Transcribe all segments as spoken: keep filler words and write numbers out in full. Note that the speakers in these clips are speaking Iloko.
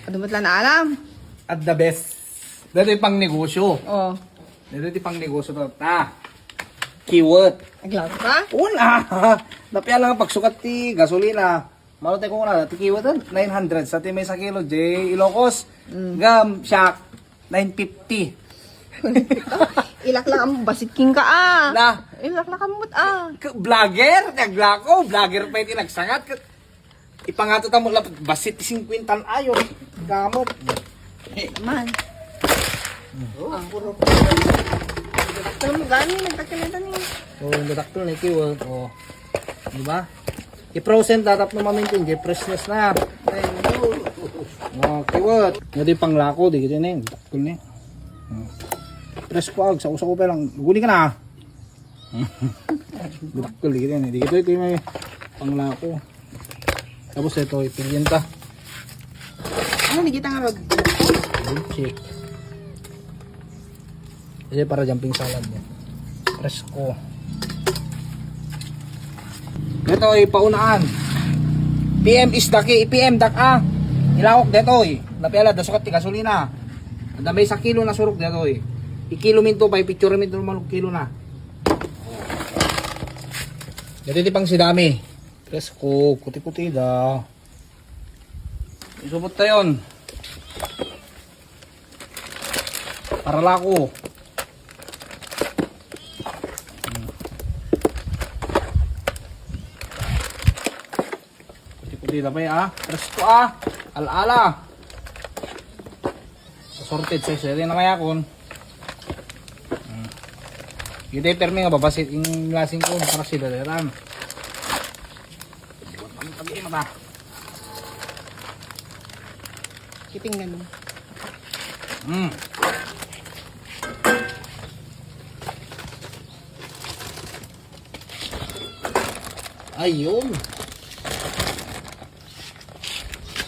Adu met la naalam. At the best. Dito yung pang negosyo. Oh. Dito yung pang negosyo to. Ta. Kiwet. Aglako ka? Una. Napia lang ang pagsukat ti gasolina. Malo tayo kung una, ti kiwet, eh, nine hundred. Sa ti may sa kilo, J Ilocos. Mm. Gam, siak, nine fifty. Ilak lang ang basit king ka, ah. Na. Ilak lang ang mut, ah. K-, vlogger? Naglako? Vlogger pa yung inagsangat. K-, ipangato ta mo lang, basit ti singkwenta ayo. Gamot. Man. Oh, puro. Alam mo, gani, nagtakinita ni. Oh, ang dakkel na ikiwan. Oh. Di ba? I-frozen, tatap na mamintin, di freshness na. Oh, kiwat. Nga di panglako, di kita na yun. Dakkel na yun. Oh. Presko, ag, sa usa ko pa lang. Guni ka na. Dakkel, di kita na. Di kita ito yung may panglako. Tapos ito, ipilian ta. Ano, di kita nga mag- Check. Kasi para jumping salad niya. Presko. Detoy, paunaan. P M is daki, P M dak a. Ilawak detoy. Napiala, dasukat ti gasolina. Anda may sa kilo na surok detoy. Ikilo minto, pa ipicture minto, manok kilo na. Dito di pang sidami. Presko, kuti-kuti da. Isubot tayon. Para lako. Puti-puti na pa, ah. Presko, ah. Ala-ala. Sorted sa isa. Ito na kaya kun. Hmm. Ito yung permi nga babasit yung lasing ko. Para sila deran. Pag-iingat, ah. Kiting ganun. Mm. Ayun.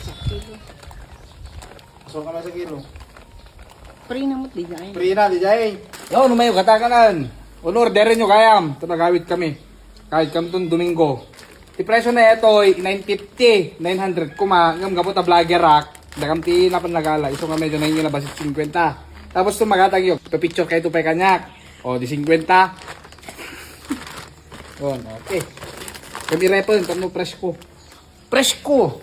Sa kilo. Asal ka na sa kilo. Free na mo, di na, eh. Free na, di jay. Yo, numayo, katakanan. Unor, dere nyo kayam. Ito, nagawit kami. Kahit kami itong Domingo. Ti presyo na ito, nine fifty, nine hundred kuma, ngem gapu ta vlogger ak, dakam ti napan nagala, isu nga medyo nangingila basit singkwenta. Tapos tumagatan yo, picture kayo to pay kanyak. O, di singkwenta. Bon, okay. Kami repon, tapno presko. Presko!